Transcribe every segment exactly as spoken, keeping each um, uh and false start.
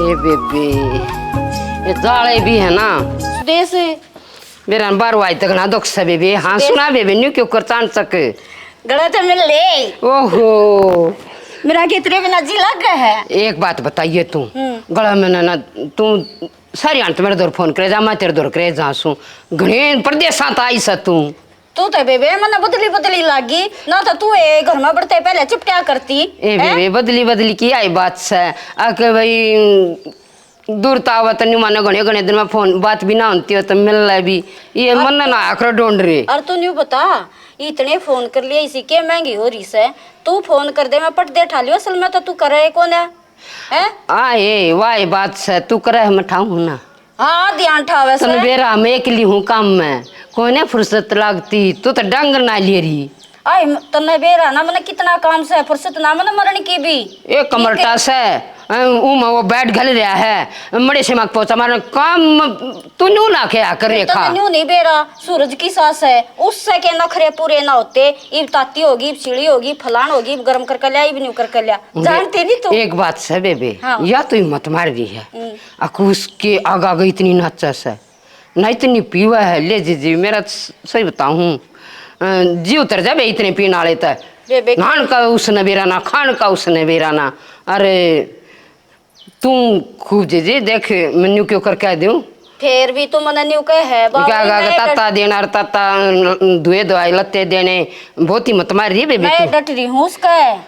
ए बेबे, ये जाले भी है ना। सुदेश। मेरा बारह आज तक ना दुख से बेबे। हाँ, सुदेश। सुना बेबे, न्यू क्यों कर चांचक? गला तो मिल ले। ओहो। मेरा कितने बिना जी लग गया है। एक बात बताइए तू, हम्म। गला में ना, ना, तू सारी आंट मेरे दौर फोन करे जा, मैं तेरे दौर करे जा सू। घणे परदेसां त आई स तू। तू तो बेबे मन्ने बदली बदली लागी ना, तो तू ए घर में बढ़ते पहले चिपटा करती। ए हैं? बेबे, बदली बदली की आई बात से? आ के भाई दूर तावत न्यू माने घणे घणे दिन में फोन बात भी ना होती हो तो मिल ले भी। ये और मन्ने तू ना आकर ढूंढ रहे। और तू न्यू बता, इतने फोन कर लिए, इसी के महंगी हो रही से? तू फोन कर दे, मैं पट दे ठा लियो, असल में तो तू करे कौन है? हैं? आए, वाह बात से, तू करे हम ठाऊं ना। हाँ, ध्यान ठावे से। तन बेरा हम एकली हूँ काम में, कोई ने फुर्सत लागती, तू तो डांगर ना ले रही। आई, तन्ने बेरा ना, मने कितना काम से, फुर्सत ना, मने मरण की भी। ए कमरटा से, अ, ऊ में वो बैठ घल रहा है, मड़े से मक पोचा मारने काम, तू न्यू ना क्या कर रेखा। तन्ने न्यू नहीं बेरा, सूरज की सास है, उससे के नखरे पूरे ना होते। इब ताती होगी, इब सीढ़ी होगी, फलान होगी, इब गरम करके लिया, इब न्यू करके लिया। जानती नहीं तू। एक बात से बेबे, हाँ। या तो हिम्मत मार रही है। हम्म। अक उसके आगा आगे इतनी नाचा से, ना इतनी पीवा है, ले जी जी, मेरा स-, सही बताऊं, अ, जी उतर जावे इतने पीण आले तै। बेबे, नहाण का उसने बेरा ना, खाण का उसने बेरा ना। अरे, तू खूब जे जे देख, मैं न्यू क्यों कर कह दूं? फिर भी तू मने न्यू कह है, बाबू, क्या मैं ताता डट- देना और ताता धुए धुआए लत्ते देने, बहुत ही मत मार रही है बेबे मैं तू। डट रही हूँ उसका,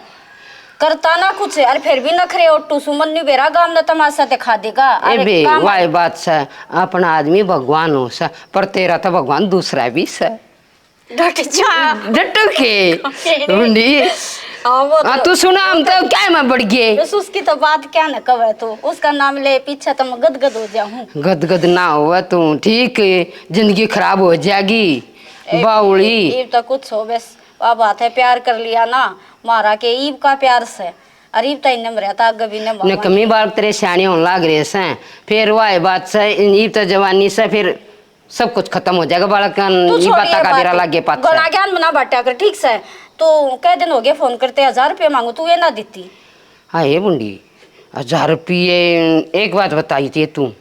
करता ना कुछ, और फिर भी नखरे ओटू सु मन्नू बेरा गाम ना तमाशा दिखा देगा। ए अरे बे, काम वाह बात से, अपना आदमी भगवान हो से, पर तेरा तो भगवान दूसरा भी से। डट जा। डटो के? डंडी। हाँ, वो हाँ, तो, तू सुना, हम तो क्या में बढ़ गए? बस उसकी तो बात क्या न कवे तू, उसका नाम ले पीछे तो मैं गदगद हो जाऊं। गदगद ना हो तू, ठीक जिंदगी खराब हो जाएगी। ए, बावली। ये तो कुछ हो बस, अब बात है, प्यार कर लिया ना, मारा के ईब का प्यार से, और ईब तो इन्ने मरया था, आगे भी इन्ने ने मामा कमी के। बाल तेरे सियाने होने लाग रहे से, फिर वाह बात से, ईब तो जवानी से, फिर सब कुछ खत्म हो जाएगा, बालक तू ये छोड़ बात ये का बेरा बात। लागे पाछे। घणा ज्ञान मना बांटा कर, ठीक से? तू कै दिन हो गए फोन करते, हजार रुपये मांगू, तू ये ना देती। हाँ, हे बुंडी, हजार रुपये, एक बात बताई थी तू,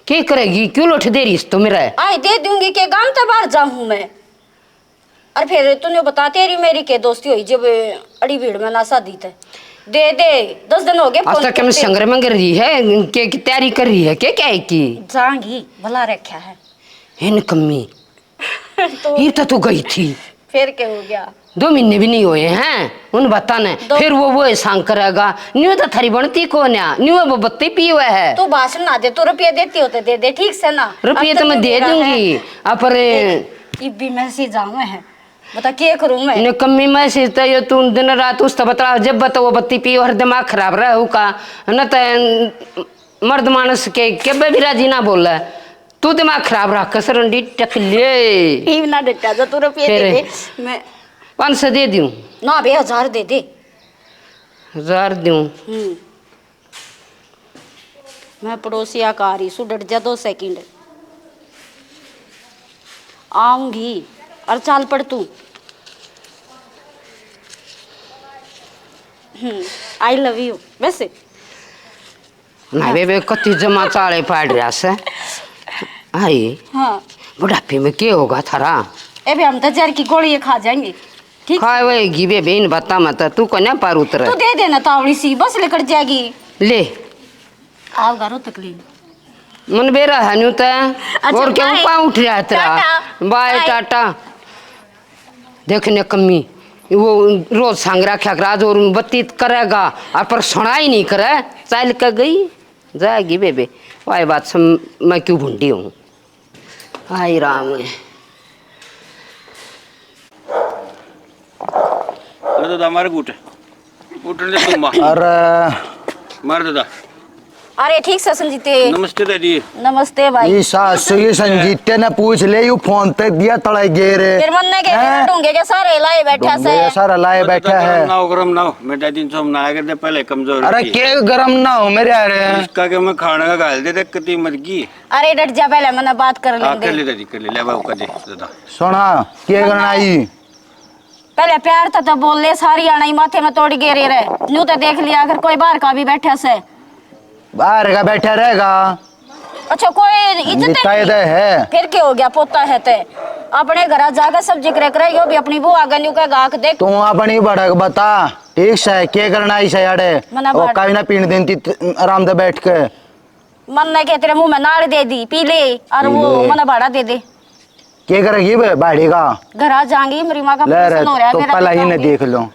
के करेगी? क्यों लठ दे रही इस तो मेरा? आए दे दूंगी, के गांव ते बाहर जाऊं मैं? और फिर तूने बता, तेरी मेरी के दोस्ती हुई जब अड़ी भीड़ में ना शादी ते? दे दे, दस दिन हो गए आज फोन तक हम करते। संगर मंगर रही है, के की तैयारी कर रही है, के क्या है की? जांगी, भला रखा है। हे नकम्मी, तो ये तो तू गई थी। फिर क्या हो गया? दो महीने भी नहीं हुए हैं उन बातां ने। दो फिर वो, वो एहसान करेगा। न्यू तो थारी बनती कौन है? न्यू वो बत्ती पी हुआ है। तू भाषण ना दे, तू रुपये देती हो तो दे दे, ठीक से ना? रुपये अब तो तो मैं तू दे मेरा है। दूंगी, आ, पर देख, इब भी मैसेज आवे है, बता के करूं मैं? नकम्मी मैसेज तो ये तू दिन रात उस तो बतला, जब बता वो बत्ती पी और दिमाग खराब रहे का, न तो मर्द मानस के केबे भी राजी ना बोले। तू दिमाग खराब रख, सरंडी टकले। इब ना डटा जा, तू रुपये दे तेरे दे। मैं पाँच सौ दे दूं। ना बे, हजार दे दे। हजार दूं? हम्म। मैं पड़ोसिया का आ रही सू, डट जा दो सेकंड। आऊंगी। और चाल पड़ तू। हम्म, I love you। वैसे ना हाँ। बेबे, कति जमा चाले पाड़ रहा से। आई। हाँ। बुढ़ापे में के होगा थारा? ए बे, हम तो जहर की गोली खा जाएंगे। ठीक? खाए होएगी बेबे, इन बातां में तो तू को ना पार उतरे। तू दे देना तावड़ी सी, बस लिकड़ जाएगी। ले। आओ घरों तक ले। मन बेरा है न्यू ते। अच्छा, और क्या बाय। ऊपर उठ रहा है तेरा? टाटा। Bye, bye. टाटा। देख नकम्मी, वो रोज संग रखा कर, आज और बत्ती करेगा, और पर सुना ही नहीं करे, चल के गई, जाएगी बेबे। वाह बात सम-, मैं क्यों भूंडी हूँ? हाय राम। अरे दादा, मार गुट। उठने दे तुम। अरे। मार दादा। अरे ठीक से संजीते। नमस्ते दादी। नमस्ते भाई। ये सासू ये संजीते ने पूछ ले, यू फोन ते दिया तले गेर। फिर मन ने के हैं? ढूंढे के सारे लाए बैठा से। ढूंढे के सारे लाए बैठा है। गरम ना हो, गरम ना हो। मैं दादी ने समझाया कर दे, पहले कमजोर अरे थी। के गरम ना हो मेरे, अरे। इसका के मैं खाने का घाल दे, देख कितनी मर गई। अरे डट जा, पहले मैंने बात कर हाँ, लेंगे। कर ले दादी, कर ले, ले बाबू का दे दादा। सुना, के करना आई? पहले प्यार था तो बोल ले, सारी आना ही माथे में तोड़ गेरे रहे। न्यू तो देख लिया, अगर कोई बाहर का भी बैठा से। बाहर का बैठा रहेगा। अच्छा, कोई इज्जत मिटाए नहीं। दे है। फिर क्या हो गया, पोता है ते अपने घर जाकर सब जिक्र करे, यो भी अपनी बहू आगे न्यू कहेगा, "आख देख।" तू अपनी भड़क बता, ठीक से, के करना इसे आड़े? मना और भाड़। काई ना पीण देती त-, आराम से बैठ के। मन ने के तेरे मुंह में नाल दे दी, पी ले, और पी वो ले। मना भाड़ा दे दे। के करेगी बे, भाड़ी का? घर आ जाएंगी, मेरी माँ का ले रे, ऑपरेशन हो रहा है, तो मेरा पहला ही ने देख लो।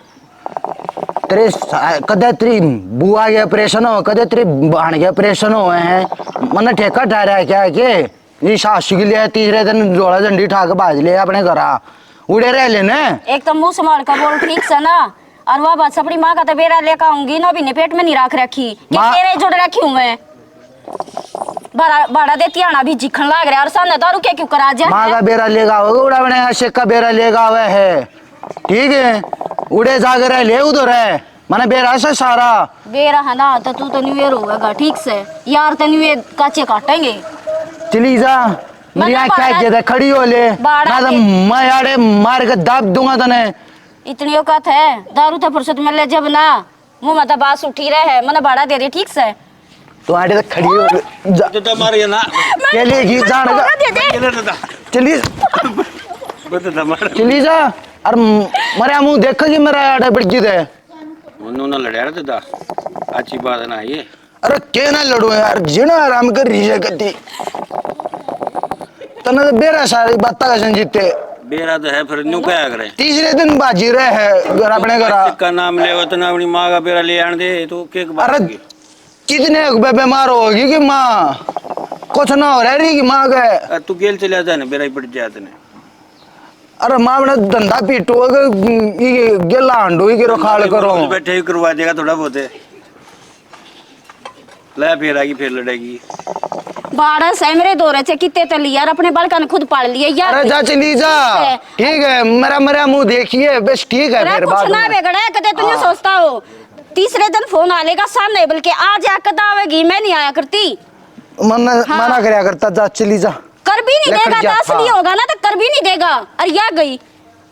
तेरे सा-, कदे तेरी बुआ के ऑपरेशन हो, कदे तेरी बहन के ऑपरेशन हुए हैं। मने ठेका ठा रहा है क्या के? ये सासू के लिए तीसरे दिन झोला झंडी ठा के भाज ले अपने घर आ। उड़े रह लेने। एक तो मुंह संभाल के बोल, ठीक से ना। और वह बात अपनी माँ का तो बेरा लेकर आऊंगी ना, अभी ने पेट में नहीं रख रखी। क्या माँ तेरे जुड़ रखी हूँ मैं? भाड़ा, भाड़ा देती आना भी जिखन लाग रहा, और सामने दारू के क्यों करा जा माँ है? का बेरा लेगा आवे, उड़ा बने आशिक का बेरा लेगा आवे है, ठीक है? उड़े जागर है, ले उधर है, मने बेरा से सारा। बेरा है ना, तो तू तो न्यू ईयर होगा, ठीक से? यार तो न्यू ईयर काचे काटेंगे। चली जा, मेरी मने आँख बाड़ा के दे खड़ी हो ले, बाड़ा ना तो के मैं आड़े मार के दाब दूंगा तने। इतनी औकात है, दारू तो फुर्सत में ले जब ना। मुंह में तो बास उठी रहे है, मने भाड़ा दे दे, ठीक से? तू आड़े तक खड़ी हो जा। तो तो मार ये ना। के लिए की जान का? भाड़ा दे दे। ये ले दादा। चली। बता दा मार। चली जा। और म-, मरे मुंह देखेगी मेरा आड़े बड़की दे। उन्होंने लड़या रे दादा। अच्छी बात ना ये। अरे के ना लड़ो यार, जिना आराम कर रही है कती। तने तो बेरा सारी बात का संजीते। बेरा तो है, फिर न्यू क्या करे? तीसरे दिन बाजी रहे है घर, अपने घर आ। का नाम ले, वतना अपनी माँ का बेरा ले आन दे, तो के बात अरे होगी? कितने एक बे-, बीमार होगी कि माँ, कुछ ना हो रहा रही कि माँ के। अरे तू गेल चले जा ना, बेरा ही पड़ जाए तने। अरे माँ अपना धंधा पीटू है कि, कि गेला हांडू ही के रखाल करो। बैठे ही करवा देगा थोड़ा बहुत। ले, फिर आएगी, फिर लड़ेगी। बारह सै मेरे दो रचे कितने तो लिया और अपने बालका ने खुद पाल लिया यार। अरे जा चली जा। ठीक है। ठीक है, मेरा, मेरा मुंह देखिए, बस ठीक है, अरे फिर कुछ बात ना में। बिगड़े, कदे तू नहीं हाँ। सोचता हो। तीसरे दिन फोन आ लेगा, सामने बल्कि आ जा, कद आवेगी, मैं नहीं आया करती। मना, हाँ। मना करया करता, जा चली जा। कर भी नहीं लेकर देगा, जा, दस हाँ। नहीं होगा ना तो कर भी नहीं देगा। और या गई।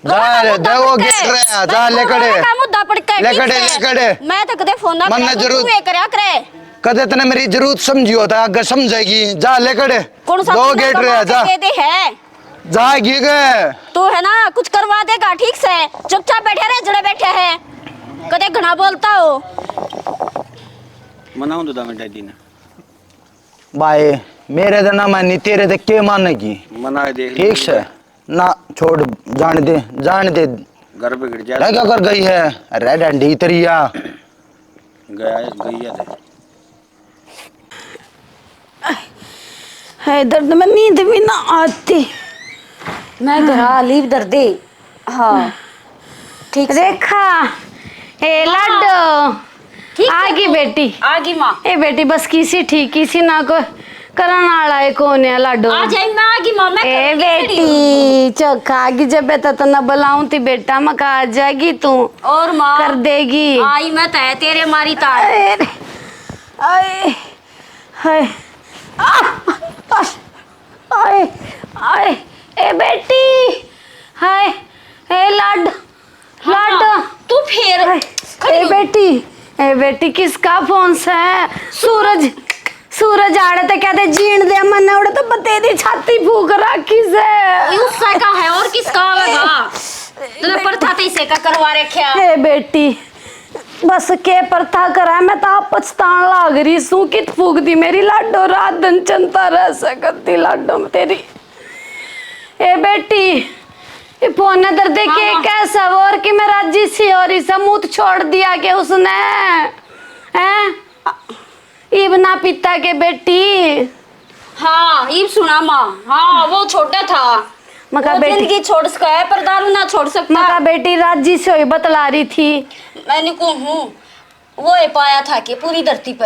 जा रे, दे वो गेट रे, जा लेकड़े। का मुद्दा पड़ के लेकड़े, लेकड़े। मैं तो कदे फोन ना मन्ने करा, जरूर तू ये करया करे। कदे तने मेरी जरूरत समझी होता, आगे समझेगी। जा लेकड़े। कौन सा दो गेट रे, जा। दे दे है। जा गिर गए। तू है ना, कुछ करवा देगा ठीक से। चुपचाप बैठे रहे, जड़े बैठे है। कदे घना बोलता हो। मनाऊं तो दामे डैडी ने। भाई, मेरे तो ना मानी, तेरे तो के मानेगी? मना के देख ठीक से। ना, छोड़, जान दे, जान दे। घर बिगड़ जाए। क्या कर गई है? अरे डंडी तरिया। गया, गई है। है दर्द में नींद भी ना आती। मैं घर आ, लीव धर दे। हाँ। ठीक से। रेखा, ए हाँ। लाडो, ठीक आ से गई तू? बेटी। आ गई माँ। ए बेटी, बस किसी ठीक, किसी ना को करण आला है कौन है लाडो? आ जाए, मैं आ गई माँ, मैं ए कर देगी। बेटी, चौखा आ गई जब तो तना बुलाऊं थी बेटा, मैं कहा आ जाएगी तू। और माँ? कर देगी। आई मैं तो है तेरे मारी तार। अरे, आए, हाय, आ, आ, आए, आए, ए बेटी, हाय, ए लाड, लाड। हाँ, तू फिर ए बेटी, ए बेटी, किसका फोन से? सूरज, सूरज आड़े तो कहते जीण दे मन्ने, उड़े तो बतेरी छाती फूक राखी से। ये उससे का है और किसका आवेगा? तूने प्रथा तो इसे का करवा रखा। ए बेटी, बस के प्रथा करा, मैं तो आप पछतान लाग रही सूं, कित फूक दी मेरी लाडो, रात दिन चिंता रह सकती लाडो में तेरी। ए बेटी, ये फोन ने दर्दे के हाँ। कैसा वो और कि मैं राजी सी और इसे मुंह छोड़ दिया के उसने, हैं? इब ना पीता के बेटी। हाँ, इब सुना माँ। हाँ, वो छोटा था। मका वो बेटी जिंदगी छोड़ सका है, पर दारू ना छोड़ सकता। मका बेटी राजी से होई बतला रही थी। मैंने को हूँ, वो ही पाया था कि पूरी धरती पे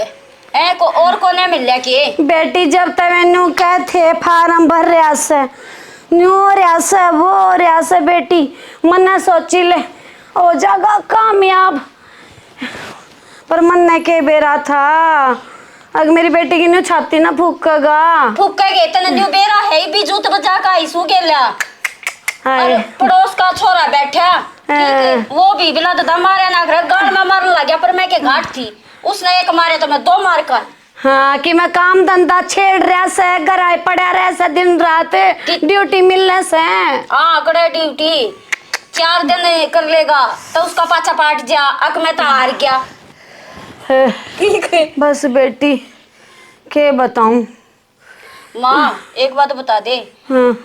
ऐ को और कोने मिल लिया के। बेटी, जब तक मैं न्यू कह थे फार्म भर रहा से, न्यू हो रहा से, वो हो रहा से, बेटी, मन्ने सोची ले, हो जागा कामयाब। पर मन्ने के बेरा था, अग मेरी बेटी की न्यू छाती ना फूकेगा। फूकेगे, तने न्यू बेरा है ही भी जूत बचा का आई सू गेल्या। हाय। और पड़ोस का छोरा बैठा, ठीक है, हाँ। वो भी बिना ददा मारे ना करे, गाल में मारने लग गया, पर मैं के घाट थी, उसने एक मारे तो मैं दो मार कर। हाँ, कि मैं काम धंधा छेड़ रहा से, घर आए पड़ा रहा से दिन रात, ड्यूटी मिलने से। हाँ, कड़े ड्यूटी, चार दिन कर लेगा तो उसका पाछा पाट जा, अक मैं तो हार गया। हे, ठीक है। बस बेटी, के बताऊं? माँ, एक बात बता दे। हाँ।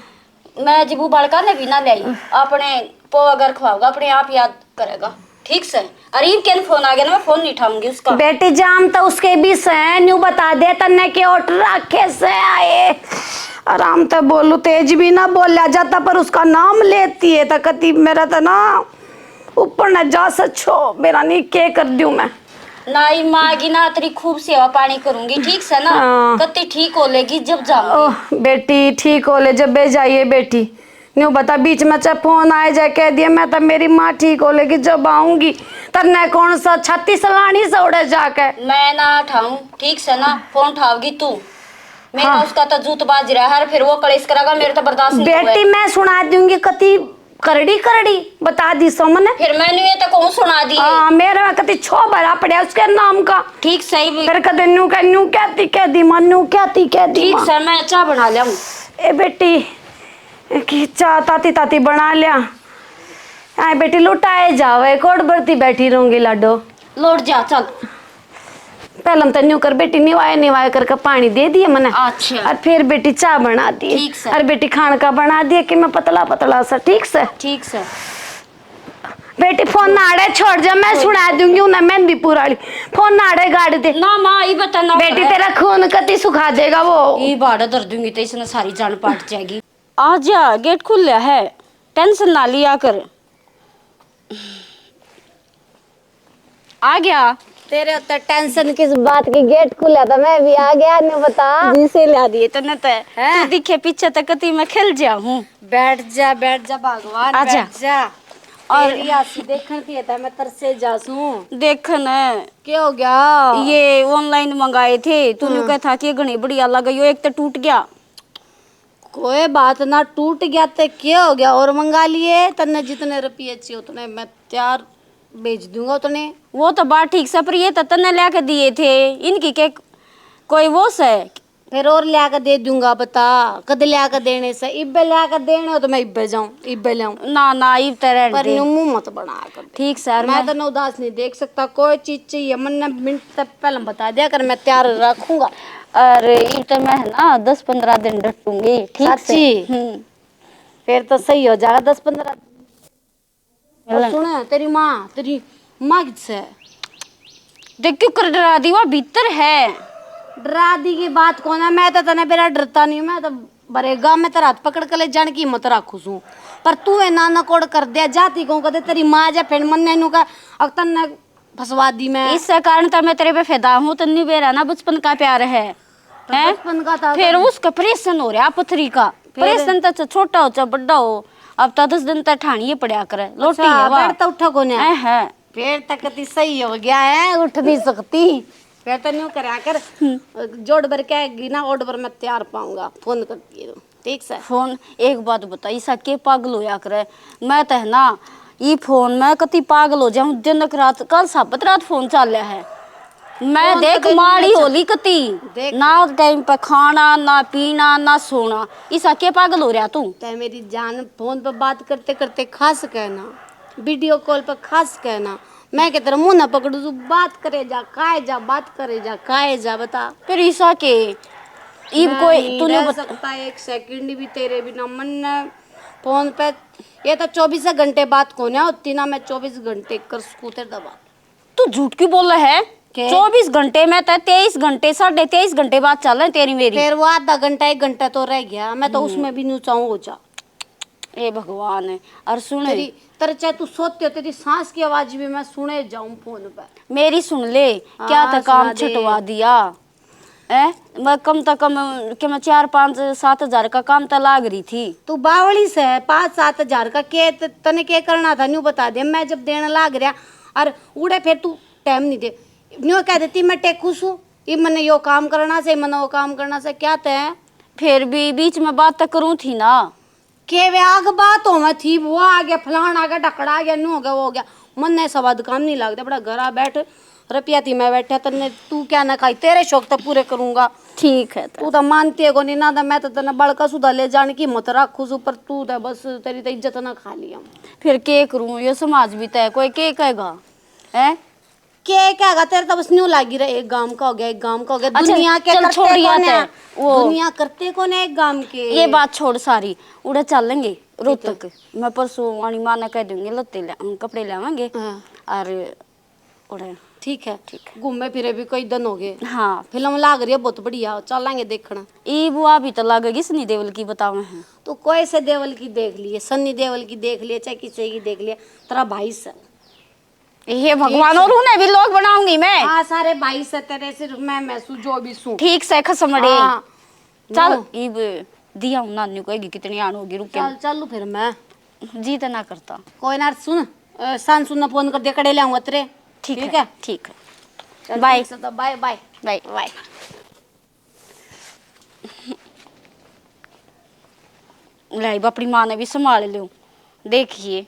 मैं जब वो बालका ने भी ना ले आई, अपने पोवा घर खवाऊंगा, अपने आप याद करेगा। ठीक से। अरे, इब केन फोन आ गया ना, मैं फोन नहीं उठाऊंगी उसका। बेटी, जाम तो उसके भी से, न्यू बता दे, तन्ने के ओट राखे से आए। आराम ते बोलू, तेज भी ना बोला जाता, पर उसका नाम लेती है तो कती मेरा तो ना ऊपर ना जा सचो, मेरा नहीं के कर दूं मैं। नाई माँ की ना तेरी खूब सेवा पानी करूंगी, ठीक से ना? हाँ। कत्ती ठीक हो लेगी जब जाऊंगी। ओह, बेटी, ठीक हो ले जब बे जाइए बेटी। न्यू बता, बीच में चाहे फोन आए जाए, कह दिए, मैं तो मेरी माँ ठीक हो लेगी जब आऊंगी। तन्ने कौन सा छाती सलानी से उड़े जाके? मैं ना उठाऊं, ठीक से ना? फोन उठाओगी तू। मेरा हाँ। उसका तो जूत बाज रहा है, फिर वो कलेश करेगा, मेरे तो बर्दाश्त नहीं बेटी, होगा। मैं सुना दूंगी कती करड़ी करड़ी, बता दी सो मने। फिर मैं नहीं तो कहूँ सुना दी। हाँ, मेरे में कती छो भरा पड़ा उसके नाम का। ठीक सही भी। फिर कदे न्यू कह, न्यू कहती कह दी माँ, न्यू कहती कह दी ठीक माँ। सर, मैं चाय बना लिया हूँ। ए बेटी, की चाय ताती ताती बना लिया। आए बेटी, लुटाए जावे, कोड बरती बैठी रहूंगी लाडो। लौट जा, चल। पहले हम तो न्यू कर बेटी, निवाय निवाय करके पानी दे दिए मने। अच्छा। और फिर बेटी चाय बना दिए। ठीक से। और बेटी खान का बना दिए कि मैं पतला पतला सा, ठीक से। ठीक से। बेटी फोन नाड़े छोड़ जा, मैं सुना दूंगी उन्हें मेहंदीपुर वाली। फोन नाड़े गाड़ दे। ना माँ, ये बता ना बेटी, करे। तेरा खून कती सुखा देगा वो। ये बाड़ा धर दूंगी तो इसने सारी जान पाट जाएगी। आ जा, गेट खुल लिया है, टेंशन ना लिया कर। आ गया। तेरे तो टेंशन किस बात की, गेट खुला था, मैं भी आ गया, ने बता। जी से ला दिए तन्ने ते। हैं? तू दिखे पीछे तक कती मैं खेल जा हूँ। बैठ जा, बैठ जा भगवान, आजा। बैठ जा। और तेरी आसी देखण थी तो मैं तरसे जा सूं। देखण। के हो गया? ये ऑनलाइन मंगाए थे, तू न्यू हम्म। कह था कि घणी बढ़िया लगे, यो एक तो टूट गया। कोई बात ना, टूट गया तो क्या हो गया, और मंगा लिए, तन्ने जितने रुपये चाहिए उतने मैं तैयार भेज दूंगा उतने। वो तो बात ठीक से, पर ये तो तन्ने ला के दिए थे, इनकी के कोई वो से? फिर और ला के दे दूंगा, बता कद ला के देने से? इब्बे ला के देने हो तो मैं इब्बे जाऊं, इब्बे लाऊं। ना ना, इब तो रहने पर दे। न्यू मुंह मत बना कर। ठीक सर, मैं मैं तो ना उदास नहीं देख सकता, कोई चीज चाहिए मन्ने मिनट तक पहले बता दिया कर, मैं तैयार रखूंगा। अरे, इब तो मैं है ना दस पन्द्रह दिन डटूंगी, ठीक से? सच्ची? हम्म। फिर तो सही हो जाएगा दस पन्द्रह दिन। और सुन, तेरी माँ, तेरी माँ कित से? देख क्यों कर डरा दी, वो भीतर है। डरा दी की बात कौन है, मैं तो तने बेरा डरता नहीं, मैं तो भरे गांव में तेरा हाथ पकड़ के ले जाने की हिम्मत रखू सूं, पर तू है ना नकोड़ कर दिया, जाती कहूँ कदे तेरी माँ जा फिर मन्ने नु का, अब तन्ने फंसवा दी मैं। इस कारण तो मैं तेरे पे फिदा हूँ, तन्ने बेरा ना बचपन का प्यार है, तो हैं? बचपन का था फिर तब। उसका ऑपरेशन हो रहा पथरी का, फिर? ऑपरेशन तो च-, छोटा हो चाहे बड़ा हो, अब तो दस दिन तक ठाणी ही पड़ा करे, लोटी अच्छा, है वा। बैठता उठा कोन्या? ऐ है। फिर तक कती सही हो गया है, उठ नहीं सकती। फिर तो न्यू करा कर, हम्म। जोड़ भर के आएगी ना, ऑर्डर मैं तैयार पाऊंगा, फोन करती है। ठीक से। फोन, एक बात बता, इसा के पागल होया करे? मैं तो है ना, ई फोन में कती पागल हो जाऊं, दिन रात, कल साबत रात फोन चाले है। मैं फोन देख, तो दिन माड़ी में होली कती, देख। ना टाइम पे खाना, ना पीना, ना सोना, इसा के पागल हो रहा तू? तै मेरी जान, फोन पे बात करते करते खा सके ना, वीडियो कॉल पे खा सके ना, मैं के तेरा मुंह ना पकड़ू, तू बात करे जा, खाए जा, बात करे जा, खाए जा, बता। फिर ईसा के, इब कोई नहीं तूने रह बत- सकता एक सेकंड भी तेरे बिना। मन ने फोन पे, ये तो चौबीस घंटे बात कोन्या होती ना, मैं चौबीस घंटे कर सकूं तेरे दबा। तू झूठ क्यों बोले है? के? चौबीस घंटे में तो तेईस घंटे, साढ़े तेईस घंटे बात चल रही तेरी मेरी। फिर वो आधा घंटा, एक घंटा तो रह गया, मैं तो हम्म। उसमें भी न्यू चाहूँ हो जा। ए भगवान, और सुन। तेरी, तेरे चाहे तू सोते हो, तेरी सांस की आवाज भी मैं सुने जाऊं फोन पे। मेरी सुन ले, हाँ, क्या तै काम सुना दे। छुटवा दिया? हैं? मैं कम तो कम, के मैं चार, पाँच, सात हजार का काम तो लाग रही थी। तू बावली से, पाँच, सात हजार का के त-, तने के करना था, न्यू बता दे। मैं जब देने लाग रहा, और उड़े फिर तू टाइम नहीं दे, न्यू कह देती, मैं टेकू सू, इब मने यो काम करना से, मने वो काम करना से, क्या तय? फिर भी बीच में बात तो करूँ थी ना। के वे आग बात होवे थी, वो आ गया, फलाना आ गया, ढकड़ा आ गया, न्यू हो गया, वो हो गया। मन्ने सवाद काम नहीं लगता, बड़ा घरा बैठ, रुपया थी मैं बैठा, तन्ने तू क्या ना खाई, तेरे शौक तो पूरे करूंगा। ठीक है तो। तू तो मानती है कोनी ना, तो मैं तो तन्ने बड़का सुधा ले जाने की हिम्मत रखू सु, पर तू तो बस, तेरी तो इज्जत ना खा ली हम। फिर के करूं, ये समाज भी तो है, कोई के कहेगा, हैं? के कहेगा, तेरे तो बस न्यू लागी रहे, एक गांव का हो गया, एक गांव का हो गया। अच्छा, दुनिया के चल, करते छोड़ यार कौन है? वो दुनिया करते कौन है एक गांव के? ये बात छोड़ सारी, उड़े चलेंगे रोहतक। मैं परसों आनी माँ ने कह दूंगी, लत्ते ले, कपड़े लावांगे। हाँ। और उड़े। ठीक है, ठीक है। घूमे फिरे भी कई दिन हो गए। हाँ। फिल्म लाग रही है बहुत बढ़िया, चलेंगे देखना। ई बुआ भी तो लागेगी सनी देओल की, बतावे हैं। तो कोई से देओल की देख लिए, सनी देओल की देख लिए, चाहे किसी की देख लिए, तेरा भाई से। हे भगवान, और उन्हें भी लोग बनाऊंगी मैं। हाँ, सारे भाई से तेरे, सिर्फ मैं, मैं सू जो भी सू। ठीक से खसमड़े। हाँ। चल, नो। इब दिया हूँ, नानू कहेगी कितनी आन होगी, रुक के। चल, चलू फिर मैं। जी तो ना करता। कोई ना, सुन, अ, शान सुन फोन कर दे, कड़े ले आऊंगा तेरे। ठीक ठीक है, है? ठीक है। चल, बाय। ठीक से तो बाय, बाय। बाय। बाय। ले, अब अपनी माँ ने भी संभाल लियो। देखिए,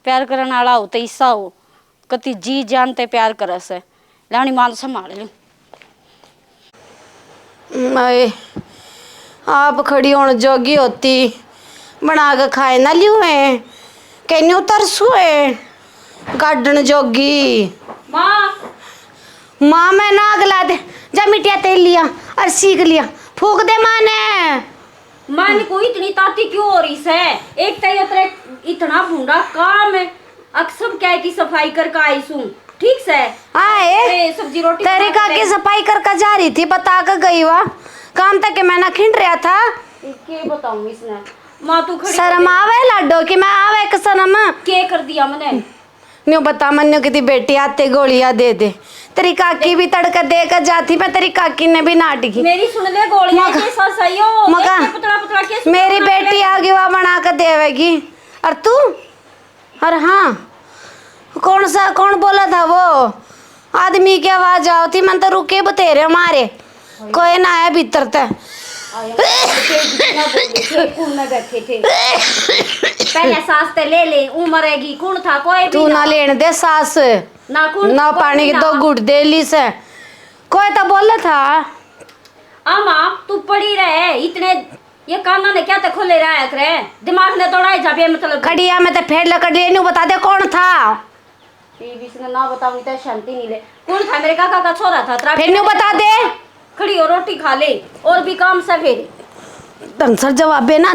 प्यार करने वाला हो तो ईसा हो, कति जी जान ते प्यार करे से। ले, अपनी माँ ने संभाल लियो। मैं आप खड़ी होण जोगी होती, बना के खाए ना लियो है, के न्यू तरसू है, गाडन जोगी। माँ। माँ, मैं नाग ला दे, जा मिटिया तेल लिया और सीख लिया, फूक दे माँ ने। मन को इतनी ताती क्यों हो रही से? एक तो ये तेरे इतना भूंडा काम है, अक्सम क्या की सफाई करके आई सूं, ठीक से? आए, ए, सब्जी रोटी तेरी बना के काकी ले। सफाई करके जा रही थी, बता के गई वा, काम तक के मैं ना खिंड रहा था। के बताऊं इसने, माँ तू खड़ी शर्म हो गई। आवे लाडो कि मैं आवे एक शर्म। के कर दिया मैंने? न्यू बता, मन्नू की थी बेटी आते गोलियां दे दे। तेरी काकी भी तड़के दे के जाती, मैं तेरी काकी ने भी नाट की। मेरी सुन ले, गोलियां मका-, के साथ सही हो, मका-, एक तो पतला पतला के मेरी बेटी आ गई, वा बना के देवेगी। और तू? और हाँ, कौन सा, कौन बोला था वो? आदमी की आवाज आओ थी, मन तो रुके बतेरे मारे। कोई ना आया भीतर तै। आया, थे जितना बोले थे, कौन ना बैठे थे। पहले सांस ते ले ले, ऊ मरेगी, कौन था? कोई भी तू ना ना। लेण दे सांस। ना कौन, ना कोई पानी भी के ना। दो घूट दे ली से। कोई तो बोले था। आ माँ, तू पड़ी रहे, इतने ये काना ने क्या ते खोले रहा करे? दिमाग ने दौड़ाए जा बेमतलब। कड़िया में ते फेर लकड़ लिए, न्यू बता दे कौन था? ये भी इसने ना बताऊंगी तो शांति नहीं ले। कौन था? मेरे काका का छोरा था, तेरा फिर न्यू बता दे। खड़ी हो, रोटी खा ले, और भी काम से फिर। ढंग से जवाबे ना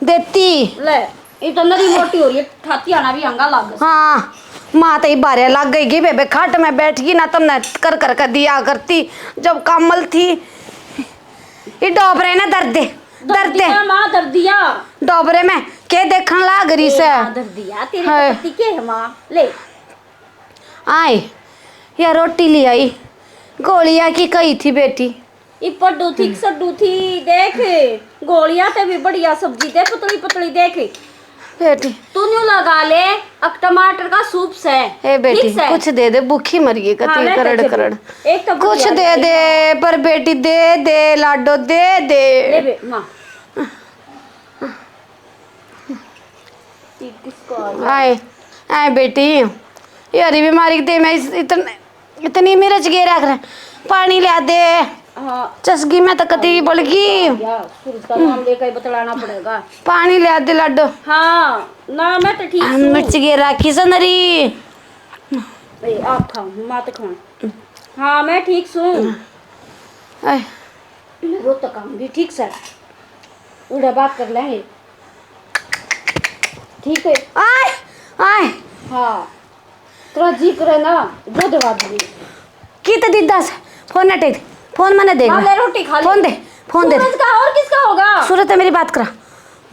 देती। ले, ये तो नरी मोटी हो रही है, ठाती आना भी अंगा लाग। हाँ, माँ तो ये बारे लग गई कि बेबे खाट में बैठ गई ना, तमने कर कर के दिया करती जब कामल थी। ये डोबरे ने दर्द दे, दर्द दे। दर्दिया माँ, दर्दिया। डोबरे में के देखण लाग रही ए से? माँ, दर्दिया, तेरे हाय। पति के है माँ? ले। आए, या रोटी ले आई, गोलियां की कही थी बेटी। इब पड्डू थी, सड्डू थी, देख, गोलियां ते भी बढ़िया सब्जी दे, पतली पतली देख। बेटी। तू न्यू लगा ले, अक टमाटर का सूप से। ए बेटी, ठीक से? कुछ दे दे, भूखी मर गई, कती हाँ, मैं करड़ तो करड़। एक तो कुछ दे दे, पर बेटी दे दे, लाडो दे दे। ले बे, माँ। ये किसको आ गया? आए, आए बेटी, ये हरी बीमारी के दे मैं इस, इतन, इतनी मिर्च गे रख रहे, पानी ला दे। हाँ। चसगी में तो कती बल गई। या, सूरज का नाम लेकर ही बतलाना पड़ेगा। पानी ला दे लाडो। हाँ, ना मैं तो ठीक हाँ, सूं। मिर्च गे राखी से नरी। ए, आप खाओ, माँ तो खाओ। हाँ, मैं ठीक सूं। आए। रोहतक आऊंगी, ठीक से। उड़े बात कर लेंगे। ठीक है। आए, आए। हाँ। तेरा जी करे ना, जो दवा दूंगी। की तो दीदा से? फोन ना टेक। फोन मने दे। माँ, ले रोटी खा ले। फोन दे, फोन दे। सूरज का और किसका होगा? सूरज तो मेरी बात करा।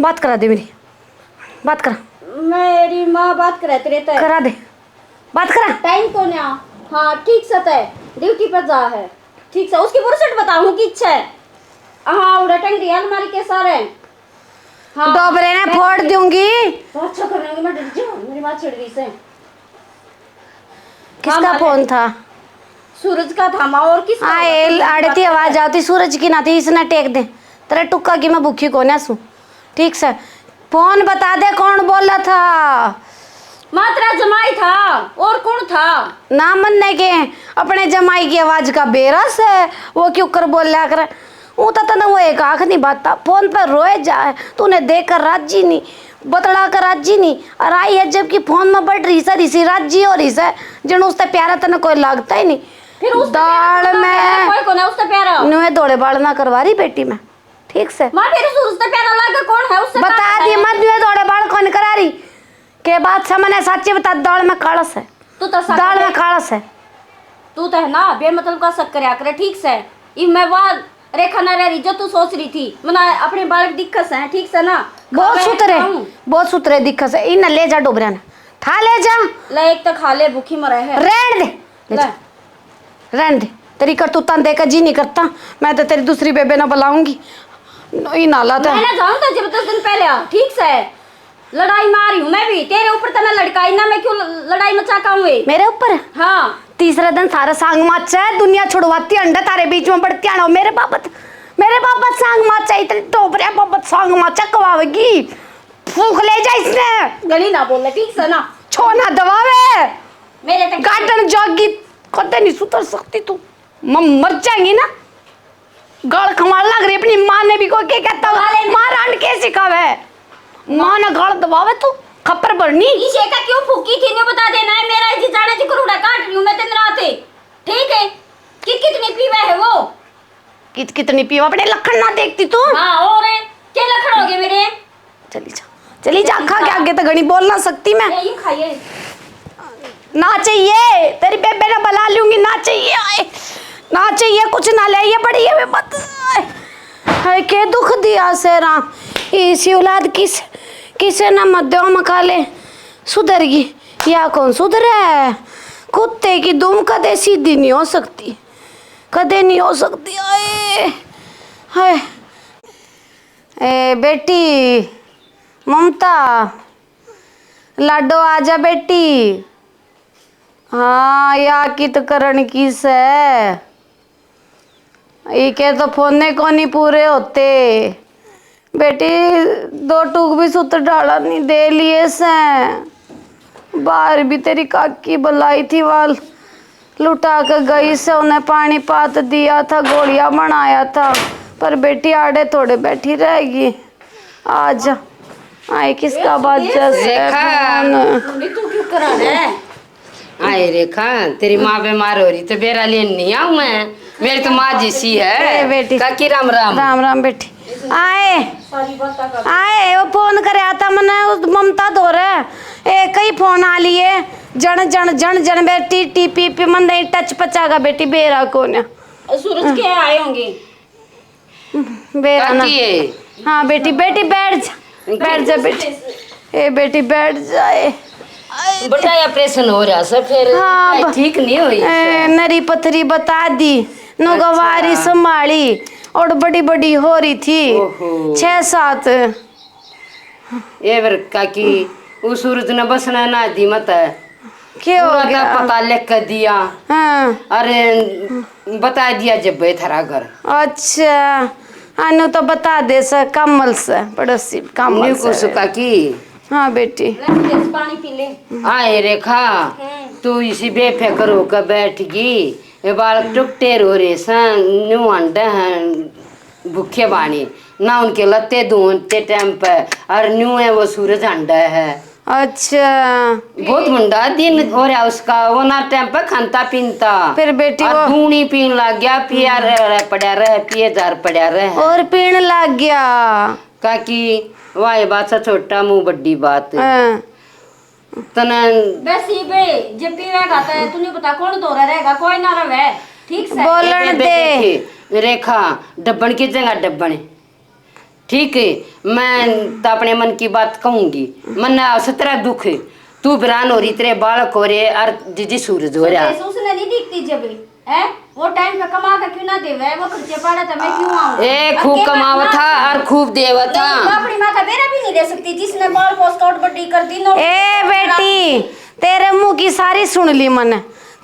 बात करा दे मेरी। बात करा। मेरी माँ बात करे तेरे ते। करा दे। बात करा। टाइम को ना। हाँ, ठीक से ते। ड्यूटी पर जा है। ठीक से। उसकी फुर्सत बताऊँ कि इच्छा है। हाँ, उड़ा टंग रही है अलमारी के सारे। हाँ, डोबरे ने मैं फोड़ दूंगी। तो अच्छा कर लूंगी, मैं डर जाऊँ, मेरी माँ चिढ़ रही से। किसका हाँ, फोन था? सूरज का था माँ, और किसका होगा? आए, सूरज आड़े का थी आवाज आती, सूरज की ना थी, इसने टेक दे। तेरा टुक्का की मैं भूखी कोन्या सू। ठीक से। फोन बता दे, कौन बोला था? माँ, तेरा जमाई था, और कौन था? ना मन्ने के, अपने जमाई की आवाज का बेरा से, वो क्यों कर बोल्या कर। वो तो तने वो एक आंख नहीं बाता, फोन पर रोए जा, तूने देकर राजी नहीं, बतला कर राजी नहीं, और आई है जबकि फोन में बैठ रही सर, इसी राजी हो रही सर, जन उससे प्यारा तने कोई लगता ही नहीं। फिर उससे प्यारा दाल कौन है? में कोई कौन है उससे प्यारा? नुए धोले बाल ना करवा रही बेटी मैं, ठीक से। माँ, फिर उस, उससे प्यारा लागे कौन है? उससे बता दी। मैं नुए धोले बाल कौन करा रही? के बात समझ है, साची बता, दाल में कालस है। तू तो शक दाल में है। कालस है। तू तो है ना, बेमतलब का शक करया करे, ठीक से। इब मैं वा रेखा ना रह रही जो तू सोच रही थी। मना अपने बालक दिखस है, ठीक से ना? बहुत खावे सुथरे, खाऊं। बहुत सुथरे दिखस है। इन ले जा डोबरा ने, था ले जा। ले, एक तो खा ले, भूखी मरे है। रहन दे, ले ले। जा। रहन दे, तेरी करतूतां देख के जी नहीं करता। मैं तो तेरी दूसरी बेबे ना बुलाऊंगी। ई नाला तो मैं ना जाऊं तो जब दस दिन पहले आ, ठीक से। लड़ाई मारी हूं मैं भी तेरे ऊपर, तो मैं लड़काई ना, मैं क्यों ल-, लड़ाई मचा के आऊं ए? मेरे ऊपर? हाँ। तीसरे दिन सारा सांग माचा है, दुनिया छुड़वाती अंडा तारे बीच में बढ़ती आना मेरे बाबत। मेरे बाबत सांग माचा, इतनी टोपरिया बाबत सांग माचा कवावेगी। फूंक ले जा इसने। गली ना बोले, ठीक से ना? छो ना दबावे। मेरे तक गार्डन जोगी कदे नहीं सुधर सकती तू। मैं मर जाएंगी ना। गाल खमाल लग रही अपनी माँ ने भी, कोई के कहता हुआ? गाल माँ रांड के सिखावे? माँ ने गाल दबावे तू, खप्पर भरनी। इसे का क्यों फूकी थी, ने बता देना है। मेरा जी जाने जी करूड़ा काट रही हूँ मैं दिन रात, ठीक है? कि कितनी पीवे है वो? कित कितनी पीवे, अपने लखन ना देखती तू? हाँ, और के लखन हो गए मेरे? चली जा, चली जा, आखा के आगे तो घणी बोल ना सकती मैं। ये, ये खाइए। ना चाहिए, तेरी बेबे ने बुला लूंगी, ना चाहिए, आए, ना चाहिए, कुछ ना ले, ये बड़ी है, मत। हाय, के दुख दिया सै राम, इसी औलाद किस, किसे ना मत दो मकाले, सुधर गई। या कौन सुधरे है? कुत्ते की दुम कदे सीधी नहीं हो सकती, कदे नहीं हो सकती। आए, हाय। ए बेटी ममता, लाडो आजा बेटी। हाँ, या कित करण की सै? इके तो फोने कोनी पूरे होते। बेटी, दो टूक भी सुत डाला नहीं दे लिए सै। बाहर भी तेरी काकी बुलाई थी, वाल लुटा के गई से, उन्हें पानी पात दिया था, गोलियां बनाया था, पर बेटी आड़े थोड़े बैठी रहेगी। आज आए किसका बाजा से रेखा। फोन। मम्मी, तू क्यों करा है? आए रेखा, तेरी माँ बीमार हो रही तो बेरा लेन नहीं आऊं मैं। मेरी तो माँ जिसी है। ए बेटी। काकी राम राम। राम राम बेटी। आए, आए, वो फोन करे आता मने उस ममता धोरे। ए, कई फोन आ लिए, जन, जन, जन, जन, बेटी, टी, पी, पी, मन नहीं टच पचागा बेटी, बेरा कोन्या। सूरज के आए होंगे। बेरा ना। काकी है। हाँ बेटी, बेटी बैठ जा, बैठ जा बेटी। ए बेटी बैठ जा, ए। बेटा, ये ऑपरेशन हो रहा सै, फिर हाँ, ठीक नहीं हुई ए, सै। नरी पथरी बता दी, नुगवारी अच्छा। संभाली और बड़ी बड़ी हो रही थी। ओहो। छह सात। ये बर काकी, उस सूरज ने बसना ना दी मत। के हो पूरा गया? पता लिख के दिया। हाँ। अरे, बता दिया जब ये थारा घर। अच्छा, अनु तो बता दे सै, कमल सै, पड़ोसी कमल न्यू सै। कुछ काकी। हाँ बेटी। पानी पी ले। आए रेखा, हम्म। तू इसी बेफिक्र होकर बैठ गई। ये बालक टुकटेर हो रहे सै, न्यू अंडे हैं, भूखे बानी। ना उनके लत्ते धोते टाइम पे, और न्यू है वो सूरज अंडा है। अच्छा। बहुत मुंडा दिन हो रहा उसका, वो ना टाइम पे खानता पीनता। फिर बेटी और वो धूनी पीन लग गया, पिया रह, रह पड़ा रह, पिए जार पड़ा रह। और पीन लग गया। काकी, वाह, ये बात से छोटा मुंह बड़ी बात। हाँ। तने बस ये बे, जे पीवेगा तो तू नहीं पता कौन धोरा रहेगा, कोई ना रहे, ठीक से। बोलन ए, बे, बे, दे। देखे, रेखा, डब्बन की जगह डब्बन। ठीक है, मैं तो अपने मन की बात कहूंगी। मन सतरा दुख है, तू बिरान हो रही, तेरे बालक हो रहे, और जीजी सूरज हो रहा। सूरज उसने नहीं दिखती जब, हैं? वो टाइम पे कमा के क्यों ना देवे? वो खर्चे पाड़ा था, मैं क्यों आऊं? ए, और खूब के कमावा बात था ना और खूब देवा था। अपनी माँ का बेरा भी नहीं दे सकती, जिसने बाल पोस काट बड्डी कर दी, नौकरी ए बेटी, तेरे मुंह की सारी सुन ली मन,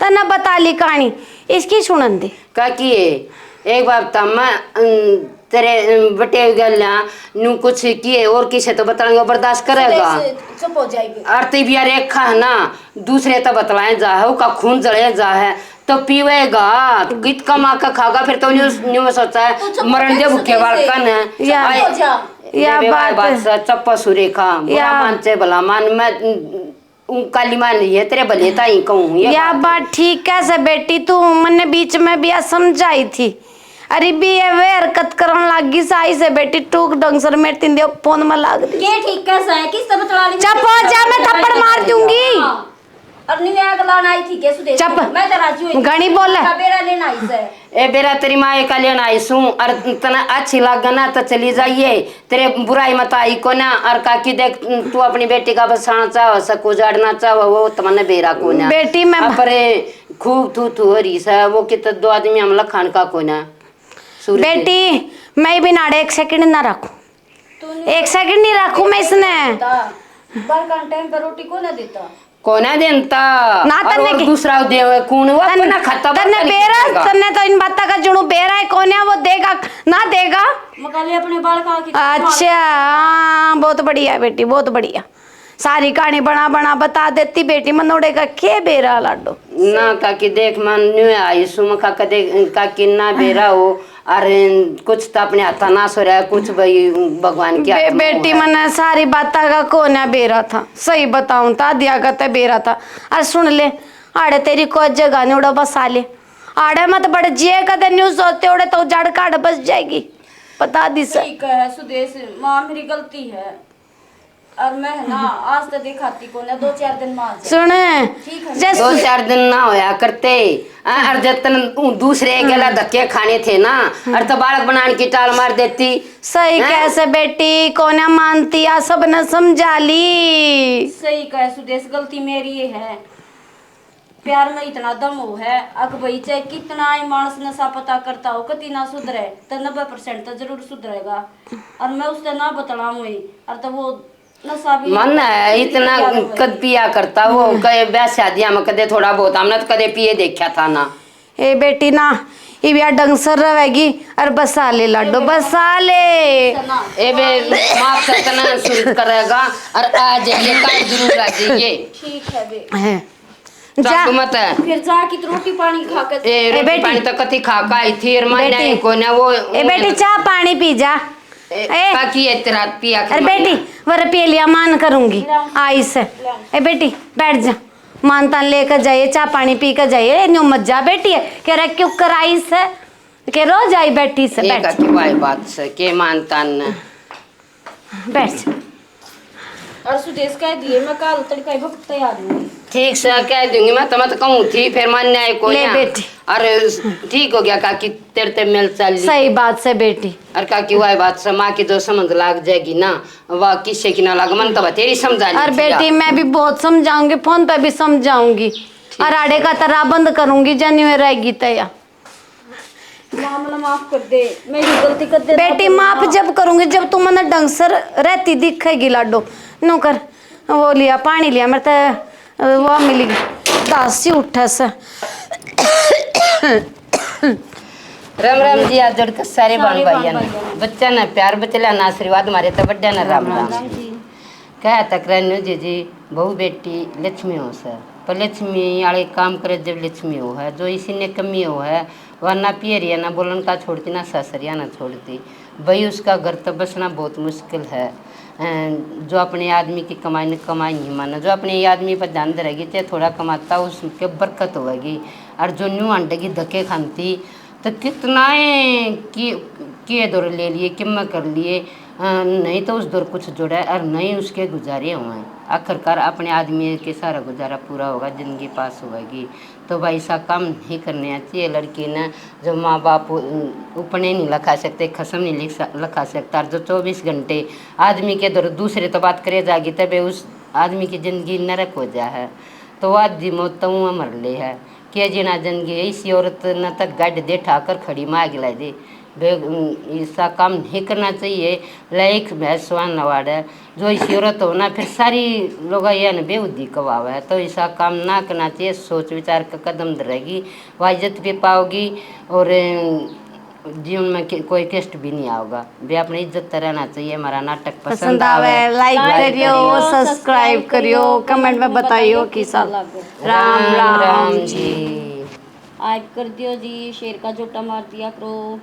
तन्ने बता ली कहानी, इसकी सुनन दे। काकी, एक बार तो मैं, अम, तेरे, अम, बटे गल्या न्यू कुछ किए और किसे तो बतलाएंगे, बर्दाश्त करेगा? सुदेश, चुप हो जाएगी। और तू भी रेखा है ना, दूसरे तो बतलाए जा है, उसका खून जले जा है, तो पीवेगा, गीत कमा के खागा, फिर तो न्यू, न्यू में सोचा है, तू चुप हो मरण जा, दे भूखे सुदेश। बालकन है। या, आए, हो जा। या दे बेवाए बात बात से चप्पा सुरेखा, बुरा या। मान चाहे भला मान, मैं, उम, काली मान रही है, तेरे भले ताई कहूँ, ये या बात। बात ठीक है से बेटी, तू मन्ने बीच में भी आ समझाई थी। अरे भी ये वे हरकत करन लाग गई साई से बेटी, टूक डंगसर मेरे तीन दे फोन में लाग रही। के ठीक कैसा है? किस तरह चला ली? चुप हो जा, मैं थप्पड़ मार दूंगी। हाँ। और नहीं, मैं आग लाना आई थी, के सुदेश? चुप। मैं तो राजी हुई। घणी बोले। का बेरा लेना आई से। ए बेरा, तेरी माँ का लेना आई सूं, और तने अच्छी लागे ना तो चली जाइए। तेरे बुराई मत आई कोना। और काकी देख, तू अपनी बेटी का बसाना चाहो, सक उजाड़ना चाहो, वो तमने बेरा कोना। बेटी, मैं अपरे खूब थू थू हो रही से, वो कित दो आदमी हम लखान का कोना। सूरज। बेटी, मैं भी नाड़े एक सेकंड ना रखूं, तूने एक सेकंड नहीं रखूं मैं इसने। बता, बालकां टाइम पर रोटी को ना देता? कोना देता? ना और, तन्ने और के-, दूसरा दे, कौन वो तन-, अपना खाता तन्ने बर्तन बेरा, देगा। तन्ने तो इन बातों का जुनू बेरा है, कोना वो देगा, ना देगा। मकाले अपने बालकां की अच्छा, हाँ, बहुत बढ़िया बेटी, बहुत बढ़िया। सारी कहानी बना बना बता देती बेटी, मनोड़े का के बेरा लाडो। ना काकी, देख, मन न्यू आई सुमखा कदे काकी ना बेरा हो, और कुछ तो अपने हाथा ना सो रहा है, कुछ भाई भगवान के बे-, हाथ में बेटी है। मने सारी बातां का कोन्या बेरा था, सही बताऊं ता दिया का ते बेरा था। और सुन ले, आड़े तेरी कोई जगह नहीं उड़ा बसा ले, आड़े मत बड़ जिए कदे न्यू सोते उड़े तो जड़ काट बस जाएगी, बता दी सर। ठीक है सुदेश, माँ मेरी गलती है। और मैं है ना, आज तो दिखाती कोने, दो चार दिन में आ जाए। सुन, ठीक है। जस- दो चार दिन ना होया करते, आ, और जब तन उ-, दूसरे गला धक्के खाने थे ना, और तो बालक बनाने की टाल मार देती। सही हैं? कैसे बेटी, कोने मानती, आ सब ने समझा ली। सही कह सुदेश, गलती मेरी ये है। प्यार में इतना दम हो है, अक भाई चाहे कितना ही मानस नशा पता करता हो, कति ना सुधरे, तो नब्बे परसेंट तो जरूर सुधरेगा। और मैं उससे ना बतलाऊं ही, और तो वो नशा भी मन है, इतना कद पिया करता वो, कई ब्याह शादियां में कदे थोड़ा बहुत, हमने तो कदे पिए देखा था ना। ए बेटी ना, इब या डंगसर रहेगी, और बसा ले लाडो, बसा ले। ए बे, माफ करतना शुरू करेगा, और आ जाइए, काल जरूर आ जाइए। ठीक है बे। हैं। जा। चाकू मत है। फिर जा कि रोटी पानी खा के ए, ए, रोटी बेटी। पानी तो कति खा का आई थी, और मान्या बेटी। ही कोन्या वो, ए, बेटी, चाह पानी पी जा। ए, ए। काकी, ये रात पिया अरे बेटी, वो रुपये लिया मान करूंगी। ला। आई से। ला। ए बेटी, बैठ जा। मान तान लेकर जाइए, चाह पानी पी कर जाइए। ए, न्यू मत जा बेटी है। कह रहा क्यों कर आई से? के रोज आई बैठी से, ये बैठ। काकी, वाई बात से, के मान तान ने। बैठ जा। और सुदेश कह दिए, मैं काल तड़का ही वक्त तैयार हूँ। ठीक से कह दूंगी मैं, तो मैं तो कहूँ थी, फिर मान्या ही कोई ले ना। बेटी। और ठीक हो गया काकी, तेरे ते मिल चली। सही बात से बेटी। और काकी, वही बात से, माँ की जो समझ लाग जाएगी ना, वह किसे की ना लाग, मन तो बतेरी समझा और नहीं बेटी, मैं भी बहुत समझाऊंगी, फोन पे भी समझाऊंगी। ठीक और आड़े का तरा बंद करूंगी, जनी में रहेगी तया। मामला माफ कर दे, मैं ये गलती कर दे। बेटी, माफ जब करूंगी, जब तू मन्ने ढंग से रहती दिखेगी लाडो। नो कर, वो लिया, पानी लिया, मेरे ते, अ, वो मिली, दासी उठे से। राम राम जी, हाथ जोड़ के सारे सारे भाण भाइयां ने। भाण भाइयां ने। बच्चा ने प्यार बचला ना आशीर्वाद मारे तो बड्डा ने राम राम। राम राम जी। कह तक रहन्यू जी जी, बहू बेटी लक्ष्मी हो सै, पर लक्ष्मी आले काम करे जब लक्ष्मी हो है, जो इसी ने कमी हो है, वह ना पियरिया ना बोलन का छोड़ती, ना सासरिया ना छोड़ती। भाई, उसका घर तो बसना बहुत मुश्किल है। अ, जो अपने आदमी की कमाई न कमाई नहीं माना, जो अपने आदमी पर ध्यान धरेगी, चाहे थोड़ा कमाता, उसके बरकत होगी। और जो न्यू अंडे की धक्के खाती, तो कितना ही कि, किए दौर ले लिए, किम्मे कर लिए, अ, नहीं तो उस दौर कुछ जुड़ा और नहीं उसके गुजारे हुए। आखिरकार अपने आदमी के सारा गुजारा पूरा होगा, जिंदगी पास होगी। तो भाई, ऐसा काम नहीं करने चाहिए लड़की ने, जो माँ बाप, अ, उपने नहीं लिखा सकते, खसम नहीं लिख स-, लिखा सकता, और जो चौबीस घंटे आदमी के दौर दूसरे तो बात करे जाएगी, तबे उस आदमी की जिंदगी नरक हो जा है। तो वो आधी मौत तो वहाँ मर ले है। के जीना जिंदगी है, इसी औरत न तक गाड दे ठाकर खड़ी मार गिला दे। बे-, इसा काम नहीं करना चाहिए। लाइक भैंस सुहान नवाड़ा, जो इसी औरत हो ना, फिर सारी लोग ये न बेहूदी कवावे, तो इसा काम ना करना चाहिए। सोच विचार का कदम धरेगी, वह इज्जत भी पाओगी। और जीवन में कि-, कोई कष्ट भी नहीं आओगा। वे अपनी इज्जत से रहना चाहिए। हमारा नाटक पसंद पसंद आवे, आवे, लाइक करियो, सब्सक्राइब करियो, कमेंट में बताइयो किसा लगे। राम राम जी। लाइक कर दियो जी, शेयर का जोटा मार दिया करो।